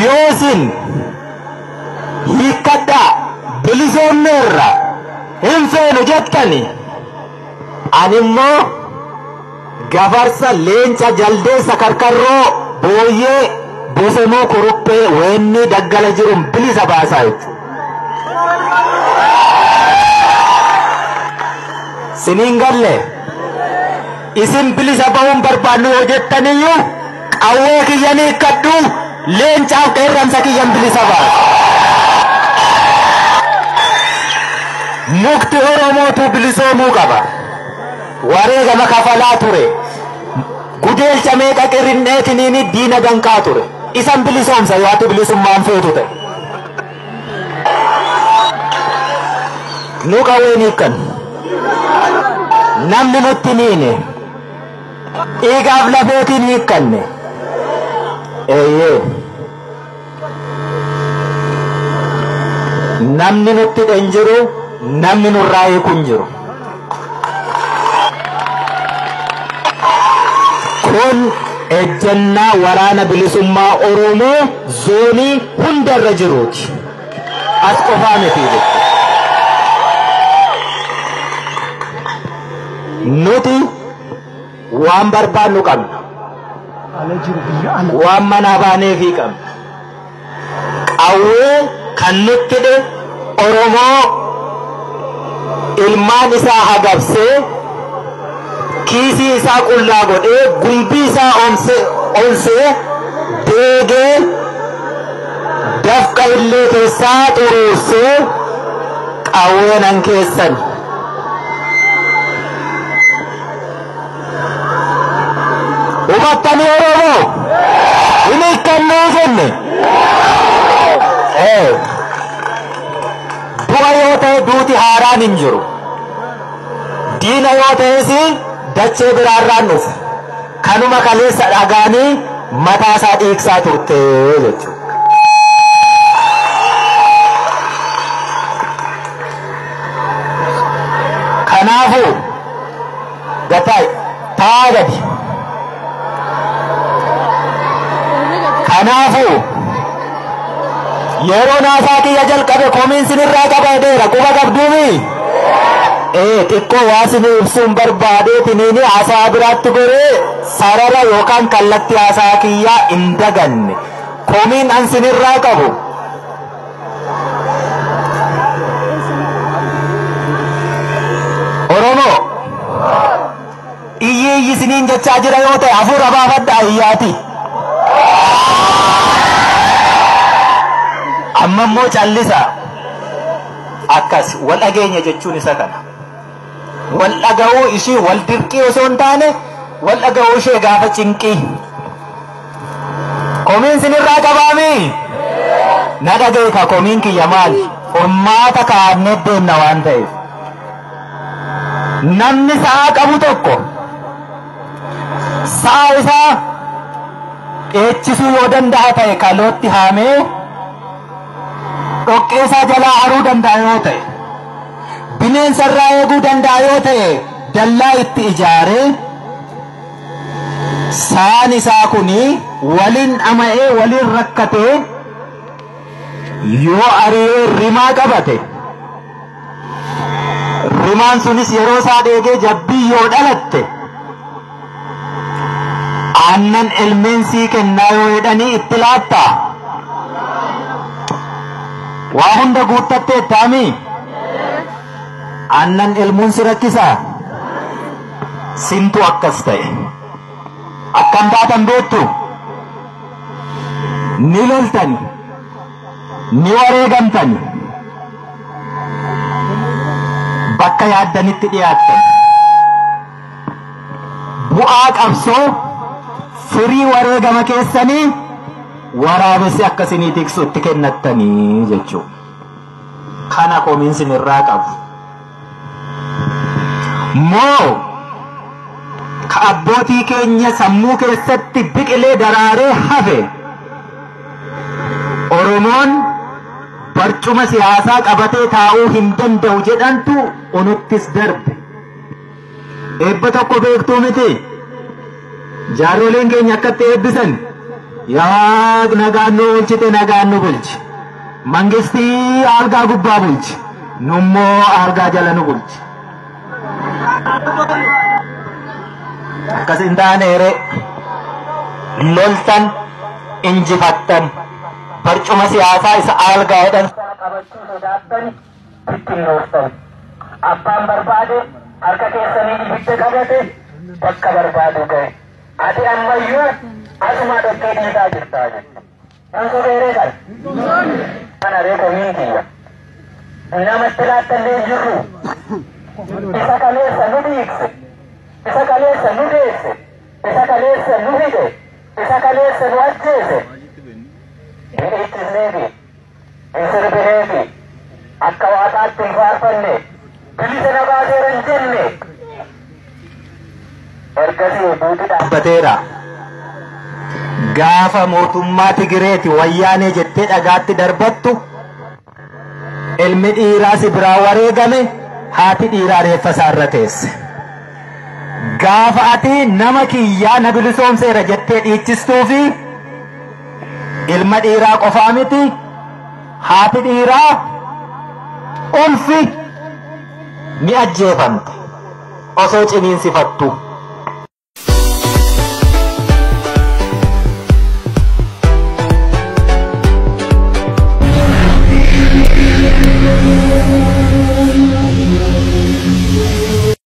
Yoosin hiikkadhaa bilisoomneerra hin feenu jettani animmoo gafarsa leenca jaldeessa karkarroo booyyee bosonuu kuruphee weennii daggala jiruun bilisa baasaa jechuudha. Siniin galle isin bilisa ba'uun barbaannu yoo jettaniyyuu qawwee kiyyanii hiikkadhu leencaaf qeerransa kiyyan bilisa baasa. Mukti Oromootu bilisoomuu qaba. Wareegama kafalaa ture. Gudeelcha meeqa qirrinneetiniin diina danqaa ture. Isan bilisoomsa yoo ati bilisummaan feetu ta'e. Nu qawween hiikkan. Namni nutti niine. Dhiigaaf lafeetiin hiikkanne. Eeyyee. Namni nutti hin jiru, namni nurraa hiiku hin jiru. Kun ejjennaa waraana bilisummaa Oromoo zoonii hundarra jiruuti. As qofaa miti jechuudha. Nuti waan barbaannu qabna. Waan manaa baaneefii qabna. Qawwee kan nutti hidhe Oromoo ilmaan isaa hagabsee kiisii isaa qullaa godhee gumbii isaa onsee deegee dafqa illee keessaa xuruursee qawwee nan keessan. Hubattanii Oromoo hin hiikkannuu jenne. Du'a yoo ta'e duuti haaraan hin jiru. Diina yoo ta'es dachee biraarraan dhufu. Kanuma kaleessa dhagaanii mataa isaa dhiigsaa turte jechuudha. Kanaafuu gataa taa gadi. Kanaafuu yeroo naasaa kiyya jalqabe komiin sinirraa qaba jedheera quba qabduumi. Xiqqoo waa sinii ibsuun barbaadeetiniini haasaa biraatti goree sarara yookaan kallattii haasaa kiyyaa hin daganne. Komiin an sinirraa qabu. Oromoo iyyi iyyi siniin jechaa jira yoo ta'e hafuura baafadhaa iyyaati. Amma immoo callisa. Akkas wal dhageenya jechuun isa kana. Wal dhaga'uu ishii wal dirqii osoo hin taane wal dhaga'uu ishee gaafa cinqii. Komiin sinirraa qabaami? Na dhageeka komiin kiyya maali? Furmaata kaa'annee deemna waan ta'eef. Namni sa'a qabu tokko sa'a isaa dheechisuu yoo danda'a ta'e kalootti haamee dhoqqee isaa jalaa haruu danda'a yoo ta'e bineensa irraa eeguu danda'a yoo ta'e dallaa itti ijaaree saan isaa kuni waliin dhama'ee waliin rakkatee yoo ari'ee rimaa qabate rimaan sunis yeroo isaa dheegee jabbii yoo dhalatte aannan elmeensii kennaa yoo jedhanii itti laattaa. Waa hunda guuttattee taami? Aannan elmuun si rakkisaa? Sintu akkas ta'e. Akkam taatan beektu? Ni loltani. Ni wareegamtani. Bakka yaaddanitti dhiyaattan. Bu'aa qabsoo firii wareegama keessanii waraabessi akkasinii tiksu itti kennattanii jechuudha. Kana komiin sinirraa qabu. Moo ka abbootii keenya sammuu keessatti biqilee daraaree hafe Oromoon barcuma siyaasaa qabatee taa'uu hin danda'u jedhantu onuttis darbe. Eebba tokko beektuu miti. Jaarroleen keenya akkatti eebbisan. Yaa nagaan nu oolchite, nagaan nu bulchi. Mangistii algaa gubbaa bulchi. Nummoo algaa jala nu bulchi. Akkas hin taaneere, loltan injifattan, barcuma siyaasaa isa algaa jedhan sana qabachuu sodaattan, bittinnooftan. Abbaan barbaade harka keessanii ibidda qabate, bakka barbaadu ga'e. Ati ammayyuu asuma dhoqqee dhiisaa jirtaa jette. Nan sobeeree kan? Kana ree komiin kiyya. Namatti laattallee hin jirru. Isa kaleessa nu dhiigse. Isa kaleessa nu deesse. Isa kaleessa nu hidhe. Isa kaleessa nu ajjeese. Hin ittisneefi. Hin sirbineefi. Akka waaqaatti hin faarfanne. Bilisa na baaseera hin jenne. Ergasii duuti dhaabbateera. Gaafa mootummaa Tigireeti wayyaanee jettee dhagaatti darbattu, ilmi dhiiraa si biraa wareegame, haati dhiiraa reeffa isaa irra teesse. Gaafa ati nama kiyyaa na bilisoomseera jettee dhiichistuu fi ilma dhiiraa qofaa miti, haati dhiiraa ulfi ni ajjeefamte osoo ciniinsifattu.